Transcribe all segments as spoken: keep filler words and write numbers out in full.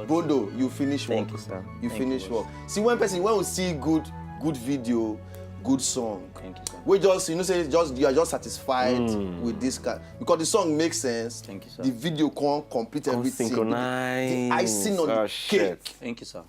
Bondo, you finish work. Thank you, sir. You finish work. See, when person, when we see good, good video, good song, we just, you know, say just, you are just satisfied with this kind, because the song makes sense. Thank you, sir. The video can complete everything. The icing on the cake. Thank you, sir.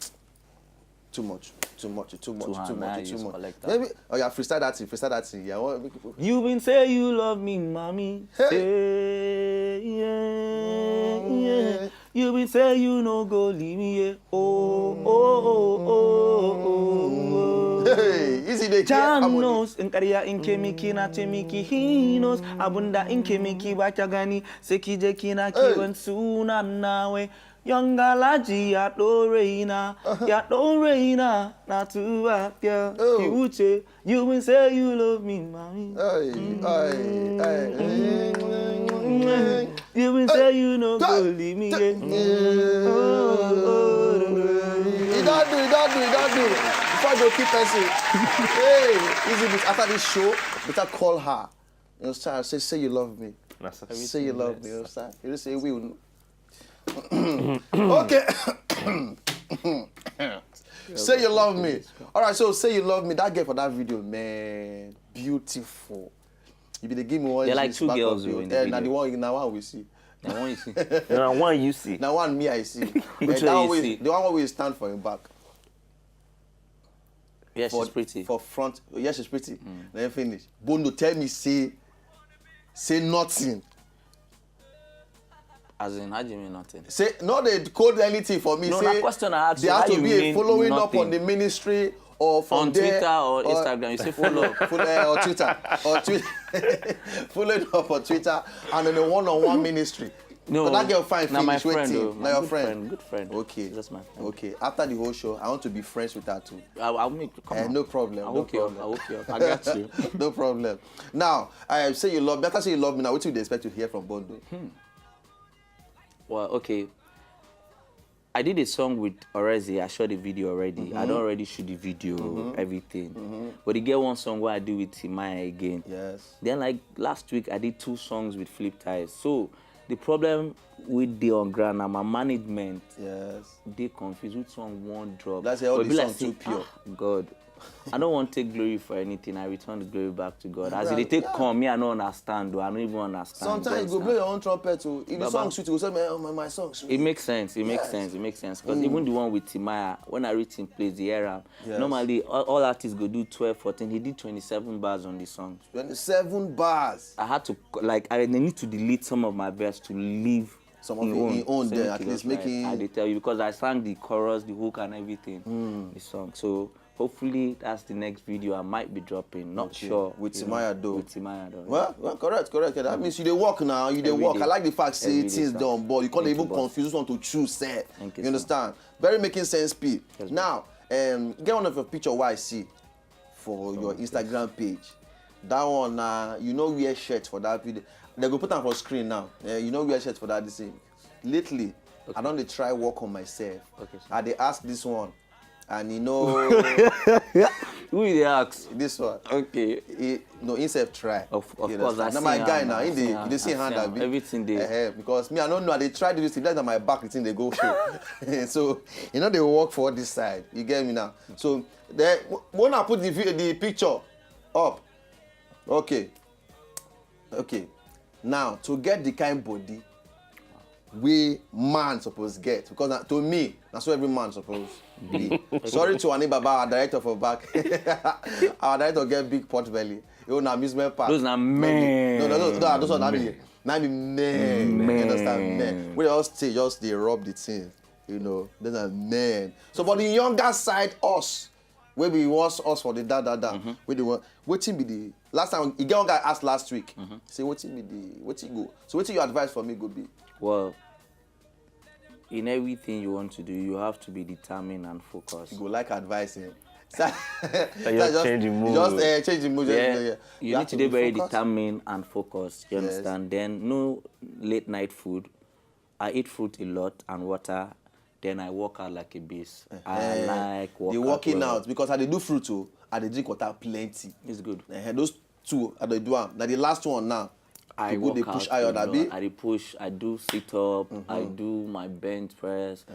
Too much, too much, too much, too much, too much. Maybe, oh yeah, freestyle that thing, freestyle that thing. Yeah, what, make people. You been say you love me, mommy. Say yeah, yeah. You been say you no go leave me, yeah. Oh, oh, oh, oh, oh, oh. Hey, easy dey hear harmony. Jah knows, in kariya in kemiki na temiki, he knows. Abunda in kemiki ba ta gani, seki je kina kiwon suna nawe. Young Alaji, ya do reina, ya do reina, na too bad, girl. Kiwuche, you been say you love me, mommy. Hey, hey, hey. You been say you no go leave me, yeah. He don't do, he don't do, he don't do. Before I go keep person. Hey, easy beat. After this show, better call her. You know, sir, say, say you love me. Say you love me, you know, sir. You say we will. Okay. Say you love me. All right, so say you love me. That girl for that video, man, beautiful. You be dey give me one. There are like two girls in the video. Now the one, now one we see. Now one you see. Now one you see. Now one me I see. Which one you see? The one wey stand for him back. Yeah, she's pretty. For front, yeah, she's pretty. Then finish. Bondo tell me say, say nothing. As in, how do you mean nothing? Say no, they code anything for me. No, say that question I asked you, how you mean nothing? They have to be a following up on the ministry or from on there, Twitter or Instagram. You say follow up. Follow, eh, or Twitter or Twitter. Following up on Twitter and on a one-on-one ministry. No, but that girl fine, na my friend, wetin? Na your friend. Good friend. Okay. That's my friend. Okay. After the whole show, I want to be friends with her too. I'll, I'll make, come on. No problem. I'll hook you up. I'll hook you up. I got you. No problem. Now, I say you love me. After say you love me now, what do you expect to hear from Bondo? Well, okay. I did a song with Orezi. I shot the video already. I don already shoot the video, everything. But e get one song wey I do with Timaya again. Yes. Then, like, last week, I did two songs with Flip Ties. So the problem wey dey on ground na my management. Yes. Dey confused which song wan drop. That's why all the songs too pure. God. I don't want to take glory for anything. I return the glory back to God. As e dey take come, me, I no understand, though. I don't even understand. Sometimes you go blow your own trumpet too. If the song sweet, you go say, "Man, my, my song sweet." It makes sense. It makes sense. It makes sense. Because even the one with Timaya, when I reach in place, the hear am. Yes. Normally, all, all artists go do twelve, fourteen. He did twenty-seven bars on the song. Twenty-seven bars. I had to, like, I need to delete some of my verse to leave some of him own there, at least make him. I dey tell you, because I sang the chorus, the hook, and everything. The song. So hopefully that's the next video I might be dropping. Not sure. With Timaya though. With Timaya though. Well, well, correct, correct. That means you dey work now. You dey work. I like the fact say things done, but you can't even confuse one to choose. Sir. Thank you, sir. You understand? Very making sense, P. Now, um, get one of your picture wey I see for your Instagram page. That one, uh, you no wear shirt for that video. They go put am for screen now. Uh, you no wear shirt for that this thing. Lately, I don dey try work on myself. Okay, sir. I dey ask this one, and you know. Who you dey ask? This one. Okay. He, no, himself try. Of, of course, I see am. Na my guy now. He dey, you dey see hand abi? Everything dey. Because me, I no know. I dey try do this thing. That's my back, the thing dey go show. So, you know, they work for this side. You get me now? So, then, when I put the vi-, the picture up, okay, okay. Now, to get the kind body wey man suppose get, because na, to me, na so every man suppose be. Sorry to Ani Baba, our director for back. Our director get big pot belly. You know, amusement park. Those na men. No, no, no, no, those are not men. Na be men. You understand? Men. We all stay, just dey rub the thing. You know, those are men. So for the younger side, us, wey be us, us for the da da da. Wey dey want, wetin be the last time e get one guy ask last week. Say wetin be the, wetin go. So wetin your advice for me go be? Well, in everything you want to do, you have to be determined and focused. You go like advice, eh? Just change the mood. Just, eh, change the mood. Yeah. You need to be very determined and focused. You understand? Then no late night food. I eat fruit a lot and water. Then I work out like a beast. I like work out. The working out, because I dey do fruit too. I dey drink water plenty. It's good. Those two, I dey do am. Now the last one now. I People dey push iron, abi? I dey push. I do sit up. I do my bench press.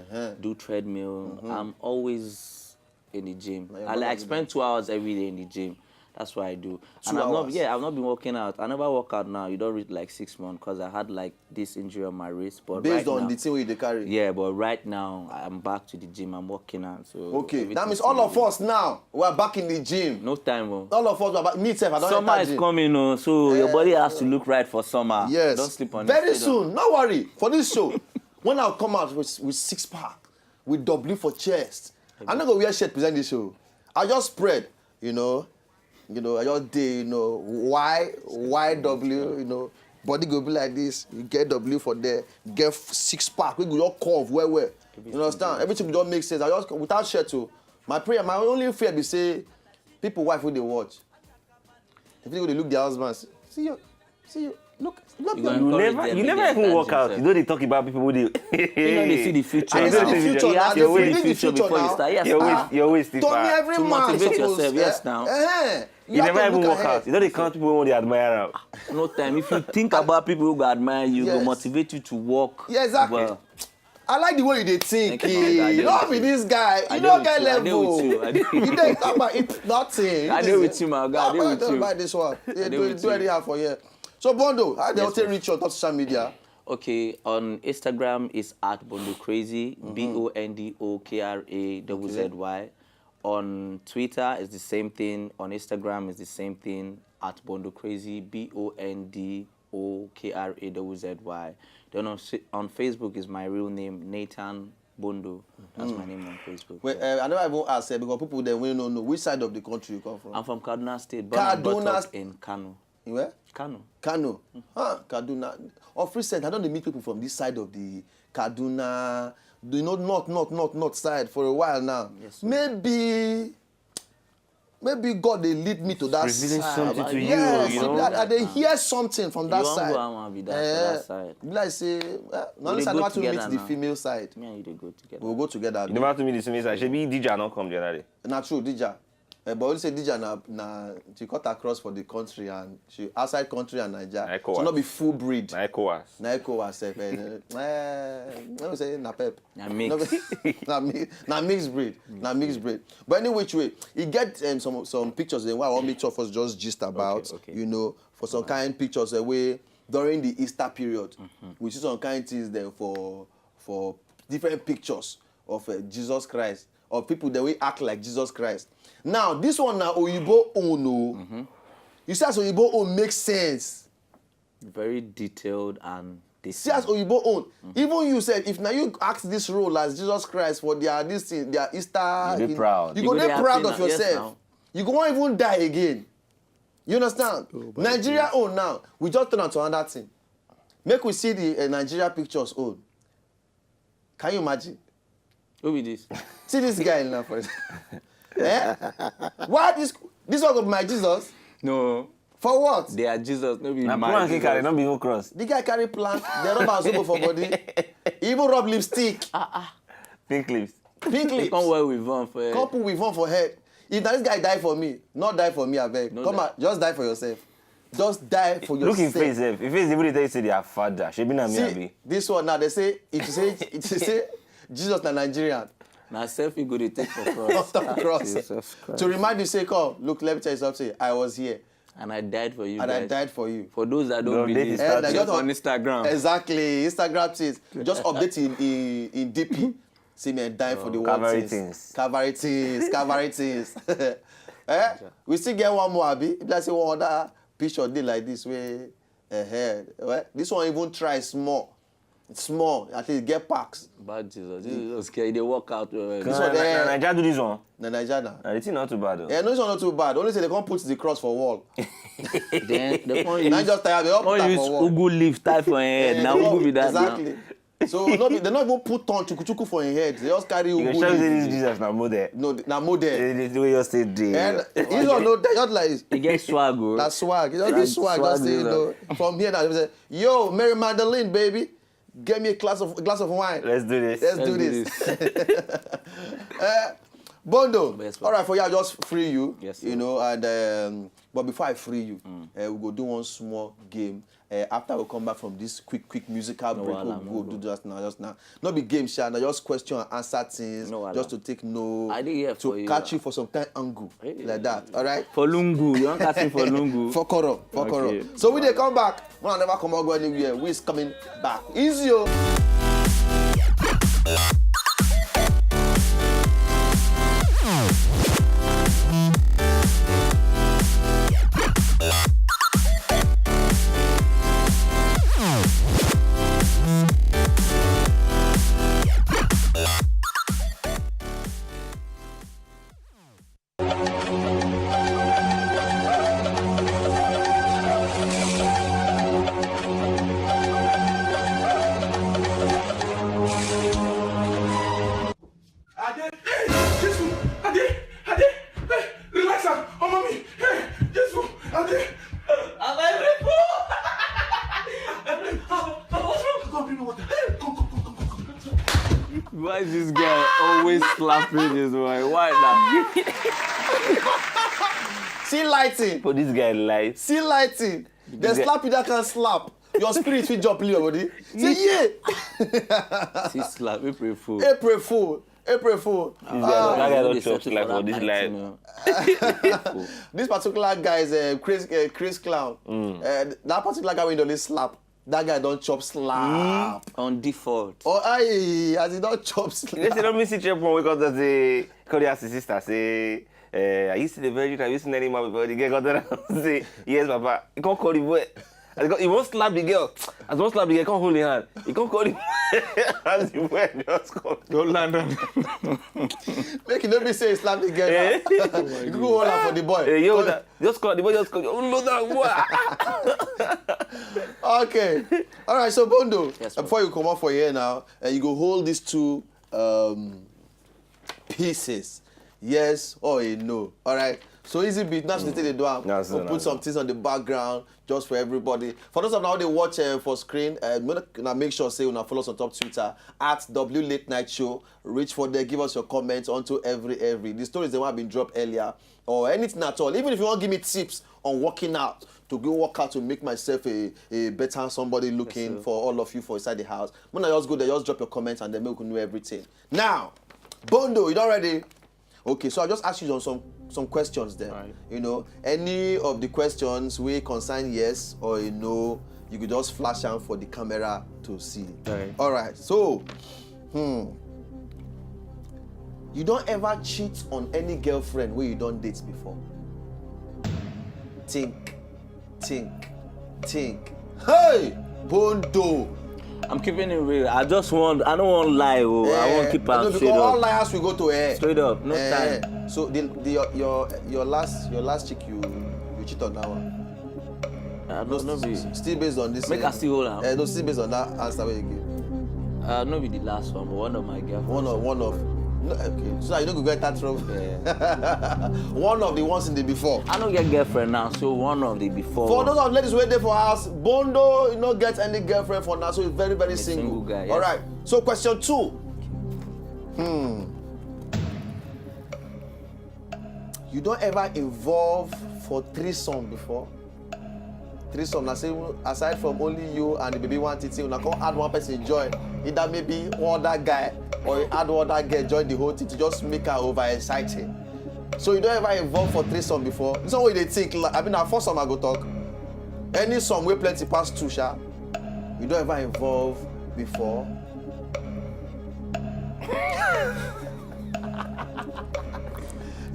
Do treadmill. I'm always in the gym. I like spend two hours every day in the gym. That's what I do. And I've not, yeah, I've not been working out. I never work out now. You don't reach like six months because I had like this injury on my wrist. But based on the thing wey you dey carry. Yeah, but right now I'm back to the gym. I'm working out. So okay, that means all of us now we are back in the gym. No time, oh. All of us are back. Me sef, I don't. Summer is coming, oh, so your body has to look right for summer. Yes. Don't sleep on it. Very soon, no worry. For this show, when I come out with, with six pack, with W for chest, I no go wear shirt present this show. I just spread, you know, you know, I just dey, you know, Y, Y W, you know, body go be like this. You get W for there, get six pack. We go just curve well well. You understand? Everything go just make sense. I just without shirt too. My prayer, my only fear be say people wife wey dey watch, if they go dey look their husbands, see you, see you. Look, look. You never, you never even work out. You know they talk about people who dey. You know they see the future. I see the future now. They see the future before you start. Yes, your waist, your waist is far. Every man suppose. Yes, now. You never even work out. You know they count people who they admire. No time. If you think about people who go admire you, go motivate you to work. Yeah, exactly. I like the way you dey think. You no be this guy. You no get level. You dey talk about it, nothing. I dey with you, my guy. I dey with you. Buy this one. You do anyhow for here. So Bondo, how they take reach you on top social media? Okay, on Instagram is at Bondo Crazy, B O N D O K R A Z Z Y. On Twitter is the same thing. On Instagram is the same thing, at Bondo Crazy, B O N D O K R A Z Z Y. Then on, on Facebook is my real name, Nathan Bondo. That's my name on Facebook. Well, uh, I never even ask, eh, because people dem wey no know, which side of the country you come from? I'm from Kaduna State, born and brought up in Kano. In where? Kano. Kano. Huh, Kaduna. Of recent, I don dey meet people from this side of the Kaduna, you know, north, north, north, north side for a while now. Yes, sir. Maybe, maybe God dey lead me to that side. Revealing something to you, you know? I, I dey hear something from that side. You wan go and be that side. Be like say, eh, na only side I never too meet the female side. Me and you dey go together. We go together. You never too meet the female side. Shebi Dija no come the other day? Na true, Dija. Eh, but only say Dija na, na she cut across for the country and she outside country and Naija. Na ECOWAS. So no be full breed. Na ECOWAS. Na ECOWAS sef. Eh, eh, let me say na pep. Na mix. Na mi-, na mixed breed. Na mixed breed. But any which way, e get, um, some, some pictures dem wey I wan make sure for us just gist about. Okay, okay. You know, for some kind pictures, eh, wey during the Easter period, we see some kind things dem for, for different pictures of, uh, Jesus Christ, of people that we act like Jesus Christ. Now, this one na Oyibo own o. You see as Oyibo own make sense. Very detailed and this. See as Oyibo own. Even you said, if now you act this role as Jesus Christ for their, this thing, their Easter, you go dey proud. You go dey proud of yourself. You go wan even die again. You understand? Nigeria own now, we just turn am to another thing. Make we see the, uh, Nigeria pictures own. Can you imagine? Who be this? See this guy now for eh? Why this, this one of my Jesus? No. For what? They are Jesus, no be my Jesus. Carry, no be even cross. The guy carry plank, they rub am for body. He even rub lipstick. Pink lips. Pink lips. Come wear weave on for head. Come put weave on for head. If na this guy die for me, not die for me, abeg. Come out, just die for yourself. Just die for yourself. Look him face sef. Him face even dey tell you say their father. Shebi na me abi? See, this one now, they say, if you say, if you say Jesus na Nigerian. Na selfie go dey take for cross. Top cross. Jesus Christ. To remind you, say, come, look, let me tell you something. I was here. And I died for you guys. And I died for you. For those that don't believe, just on Instagram. Exactly. Instagram things. Just update in, in, in D P. See me die for the one things. Calvary things. Calvary things. Calvary things. Eh? We still get one more, abi? If I say one other picture dey like this, wey, eh, eh, well, this one even try small. Small, at least get packs. Bad Jesus. Jesus, okay, they work out well. This one, na, eh, na Naija do this one. Na Naija na. Na the thing not too bad, though. Eh, no, this one not too bad. Only say they can't put the cross for wall. Then they can't use, just tire, they all put am for wall. Ugu leaf tie for him head. Eh, now Ugu be that now. Exactly. So no be, they not even put on chukuchuku for him head. They just carry Ugu leaf. You sure say this Jesus na model? No, na model. The, the, the way you say dey. And this one no, they just like, he get swag, oh. That swag. He just get swag. Just say, you know, from here now, they say, "Yo, Mary Magdalene, baby, get me a glass of, a glass of wine. Let's do this. Let's do this." Eh, Bondo. Yes, all right, for you, I'll just free you. Yes, sir. You know, and, um, but before I free you, eh, we go do one small game. Uh, after we come back from this quick, quick musical break, we'll go do just now, just now. Not be game, sha. Now just question and answer things, no, just to take no, I did here to for you, catch you for some kind angle, hey, like that. All right. For lungu, you don't catch me for lungu. For koro, for koro. Okay. So we dey come back. When I never come out go anywhere, we is coming back. Easy, oh. Ade, hey, Jesus, Ade, Ade, hey, relax, ah, oh mommy, hey, Jesus, Ade. Am I rape? Come, bring me water. Come, come, come, come, come, come. Why is this guy always slapping this boy? Why now? See lighting. But this guy light. See lighting. They slap you, that can slap. Your spirit will jump in your body. Say, yeah. See slap, April Fool. April Fool. April Fool. This guy, ah, that guy don't chop slap for this life. This particular guy is, uh, Chris, uh, Chris Clown. Uh, that particular guy wey don dey slap. That guy don chop slap. On default. Oh, aye, as he don chop slap. You know, say, don't miss it, chop one, wake up, say, call the sister, say, eh, "Are you still a virgin? Have you seen any man before?" The girl got there and say, "Yes, papa." He can't call the boy. As he go, he won't slap the girl. As he won't slap the girl, he can't hold the hand. He can't call the boy. As the boy just come. Don't land on. Make you no be say he slap the girl now. Eh? You go hold am for the boy. Eh, yo, that, just call the boy, just call. Oh, no, that boy. Okay. All right, so Bondo, yes, before you come off for here now, and you go hold these two, um, pieces. Yes or a no. All right. So easy beat. Now, mm, take the do am. We'll put some things on the background just for everybody. For those of now they watch, uh, for screen, uh, make, now make sure say una follow us on top Twitter at W Late Night Show. Reach for there, give us your comments onto every, every. The stories that have been dropped earlier or anything at all. Even if you want to give me tips on working out, to go work out to make myself a, a better somebody looking for all of you for inside the house. When I just go there, just drop your comments and then make we know everything. Now, Bondo, you don ready? Okay, so I just ask you some, some, some questions then. Right. You know, any of the questions wey concern yes or a no, you could just flash am for the camera to see. Right. All right, so, hmm, you don ever cheat on any girlfriend wey you don date before? Think, think, think. Hey, Bondo. I'm keeping it real. I just want, I don't want lie, oh. I want, eh, keep am straight up. All liars we go to air. Straight up, no time. So the, the, your, your, your last, your last chick, you, you cheat on that one? Uh, no, no be. Still based on this, make I still hold am. Eh, no, still based on that answer wey you give. Uh, no be the last one, but one of my girlfriends. One of, one of. No, okay. So that you no go get that trouble. Yeah. One of the ones in the before. I no get girlfriend now, so one of the before. For those of ladies wey dey for house, Bondo, you no get any girlfriend for now, so you're very, very single. Single guy, yes. All right. So question two. Hmm. You don ever involve for threesome before? Threesome, na say, aside from only you and the baby one titi, una come add one person join. Either maybe one other guy or you add one other girl join the whole thing to just make her overexciting. So you don ever involve for threesome before? This one wey you dey think, like, I mean, na four some I go talk. Any some wey plenty pass two, sha. You don ever involve before?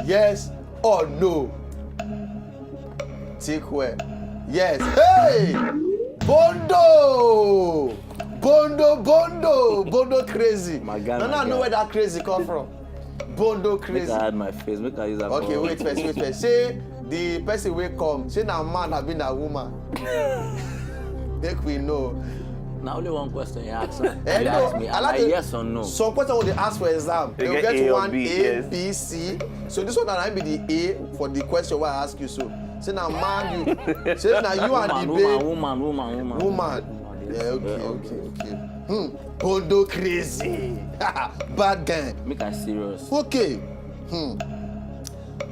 Yes or no? Think well. Yes. Hey! Bondo! Bondo, Bondo! Bondo crazy. My guy, my guy. Now I know where that crazy come from. Bondo crazy. Make I hide my face. Make I use that. Okay, wait first, wait first. Say the person wey come, say na man abi na woman? Make we know. Na only one question you ask, huh? Eh, you no, ask me, I like to, yes or no? Some question wey dey ask for exam. They get one A, B, C. So this one na be the A for the question wey I ask you so. Say na man you. Say na you and the babe. Woman, woman, woman, woman. Woman. Yeah, okay, okay, okay. Hmm. Bondo crazy. Bad guy. Make I serious. Okay. Hmm.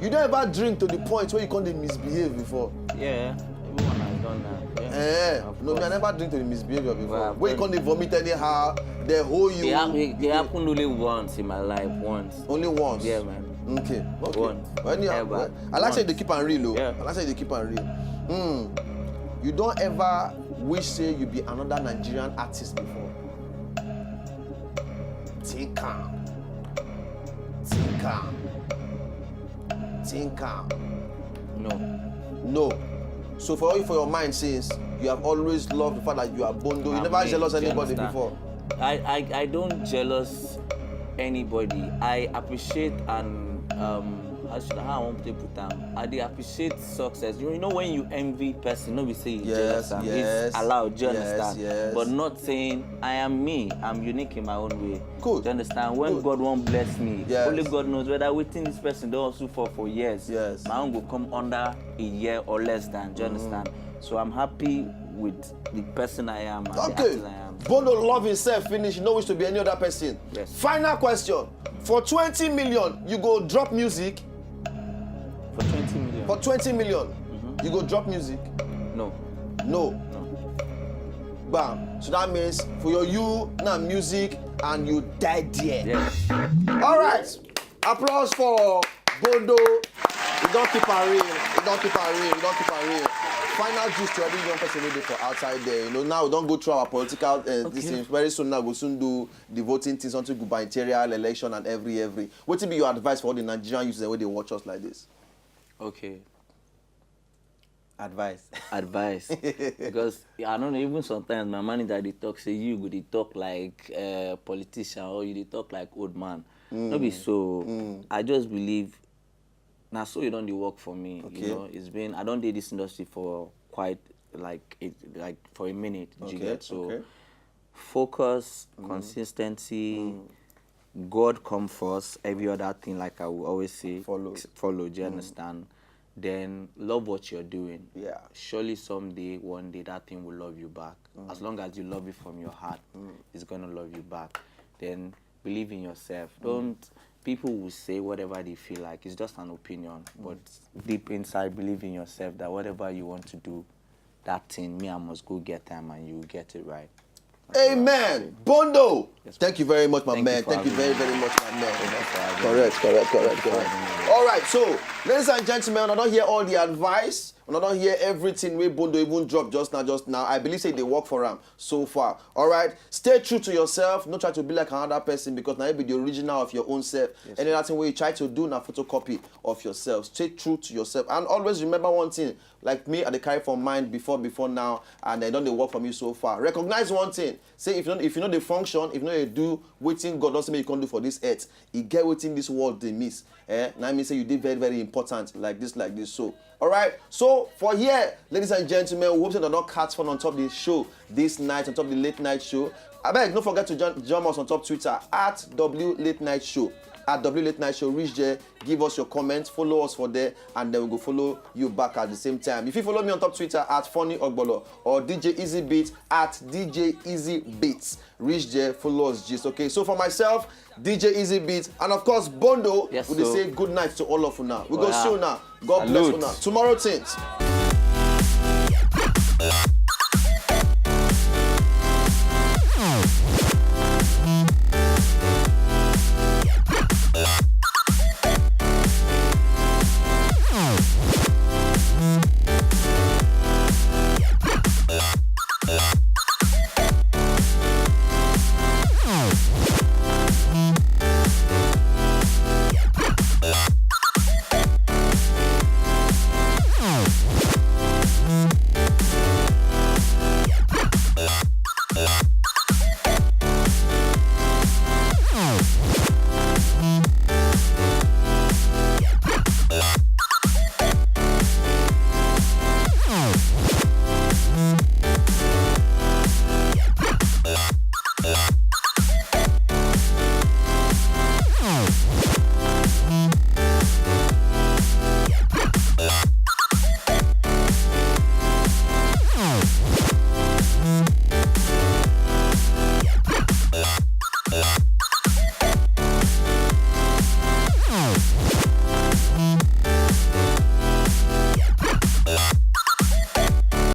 You don ever drink to the point where you come dey misbehave before? Yeah, everyone has done that. Eh, no, me, I never drink to the misbehavior before. Well, Where you well, can't vomit anyhow, they hold you. They, hap- they, they happened only once in my life, once. Only once. Yeah, man. Okay. Okay. Once. Well, anyhow, Ever. well, I like say they Once. Keep and real, though. Yeah. I like say they Keep and real. Hmm. You don't ever wish say you be another Nigerian artist before. Think am. Think am. Think am. No. No. So for you, for your mind, since you have always loved the fact that you are Bondo, you I'm never me, jealous do you anybody understand? Before. I, I, I don't jealous anybody. I appreciate and um how should how I want to put am. I dey appreciate success. You know when you envy person, no be say you Yes, jealous am. yes, It's allowed, do you yes, understand? Yes. But not saying I am me. I'm unique in my own way. Good. Do you understand? When Good. God won't bless me, Yes. Only God knows whether waiting this person don't also fall for years. Yes. My own go come under a year or less than. Do you understand? So I'm happy with the person I am and the Okay. artist I am. Bondo love himself finish. He no wish to be any other person. Yes. Final question. For twenty million, you go drop music. For twenty million. For twenty million, you go drop music. No. No. Bam. So that means for your you now music and you die there. Yes. All right. Applause for Bondo. We don't keep her real. We don't keep her real. We don't keep her real. Final juice to every young person we dey for outside there. You know, now we don't go through our political uh, this Okay. thing. Very soon now we soon do the voting things until gubernatorial election and every every. What will be your advice for all the Nigerian youths that way they watch us like this? Okay. Advice. Advice. Because I don't know, even sometimes my manager dey talk say you go dey talk like uh, politician or you dey talk like old man. No be so. I just believe now so you don't dey work for me. Okay. You know, it's been I don't do this industry for quite like it like for a minute. Did you Okay, get so okay. Focus, consistency, God come first. Every other thing, like I will always say, Follow. s- follow. Do you understand? Then love what you're doing. Yeah. Surely someday, one day, that thing will love you back. As long as you love it from your heart, it's gonna love you back. Then believe in yourself. Don't people will say whatever they feel like. It's just an opinion, but deep inside, believe in yourself that whatever you want to do, that thing, me, I must go get time, and you get it right. Amen. Bondo. Yes, Thank you very much, my Thank man. you for Thank you very, having very much, my man. Thank you for having Correct, correct, correct, Thank you for correct. having me. All right, so ladies and gentlemen, I don't hear all the advice. I don't hear everything we Bondo even drop just now, just now. I believe say they work for him so far. All right, stay true to yourself. Don't try to be like another person because now you be the original of your own self. Any other thing where you try to do now photocopy of yourself. Stay true to yourself and always remember one thing. Like me, I dey carry for mind before, before now, and I don't dey work for me so far. Recognize one thing. Say if you know, if you know the function, if you know you do wetin God doesn't make you can do for this earth, you get wetin this world they miss. Eh? Now I mean say you did very, very important like this, like this. So, all right. So for here, ladies and gentlemen, we hope that not catch fun on top of the show this night, on top of the late night show. I beg, don't forget to join, join us on top Twitter at W Late Night Show. At W Late Night Show, reach there, give us your comments, follow us for there, and then we go follow you back at the same time. If you follow me on top Twitter at Funny Ogbolo or D J Easy Beats at D J Easy Beats, reach there, follow us, gist. Okay, so for myself, D J Easy Beats, and of course Bondo, Yes, we dey sir. Say good night to all of you now. We go Wow. see you now. God bless you Salute. Now. Tomorrow things.